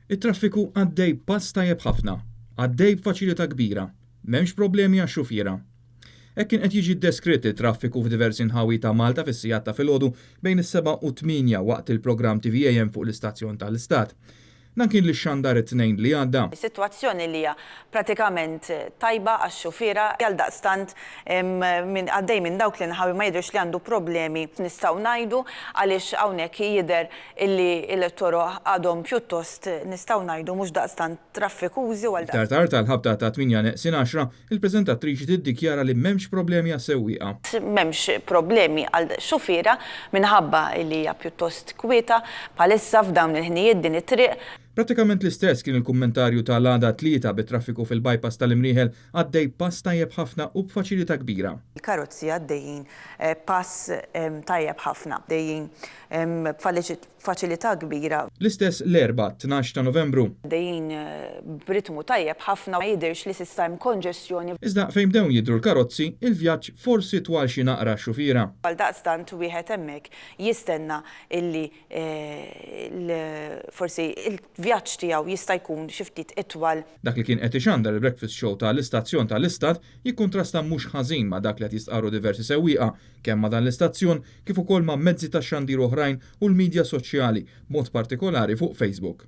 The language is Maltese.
It-traffiku għaddej b'pass tajjeb ħafna. Għaddej b'faċilità kbira. M'hemmx problemi għax-xufiera. Hekk kien qed jiġi deskritt it-traffiku f'diversi nħawi ta' Malta fis-sigħat ta' filgħodu bejn is-7 u 8 waqt il-programm TVAM fuq l-istazzjon tal-Istat. Dan kien li xxandar it-Tnejn li għadda. Sitwazzjoni li hija pratikament tajba għax-xufiera, għaldaqstant min għaddej minn dawk l-inħawi ma jidhirx li għandu problemi nistgħu ngħidu għaliex hawnhekk jidher illi l-toroq għadhom pjuttost nistgħu ngħidu mhux daqstant traffikużi u Iktar tard għall-ħabta ta' 8 neqsin 10, il-preżentattriċi tiddikjara li m'hemmx problemi għas-sewwieqa. M'hemmx problemi għal xufiera minħabba li hija pjuttost kwieta bħalissa f'dawn il-ħinijiet din it-triq. Prattikament l-istess kien il-kummentarju ta' l-għada t-Tlieta bit-traffiku fil-bypass tal-Imrieħel għaddej b'pass tajjeb ħafna u b'faċilità kbira. Il-karozzi għaddejjin b'pass tajjeb ħafna. Għaddejjin b'faċilità kbira. L-istess l-Erbgħa, 12 ta' Novembru. Għaddejjin b'ritmu tajjeb ħafna, ma jidhirx li s'issa hemm konġestjoni. Iżda fejn bdew jidhru l-karozzi, il-vjaġġ forsi twal xi naqra għax-xufiera. Għaldaqstant wieħed hemmhekk jistenna illi forsi l-vjaġġ tiegħu jista' jkun xi ftit itwal. Dak li kien qed ixandar il-Breakfast Show ta' l-istazzjon ta' l-Istat jikkuntrasta mhux ħażin ma' dak li qed jistqarru diversi sewwieqa, kemm ma' dan l-istazzjon kif ukoll ma' mezzi tax-xandir oħrajn u l-midja soċjali, b'mod partikolari fuq Facebook.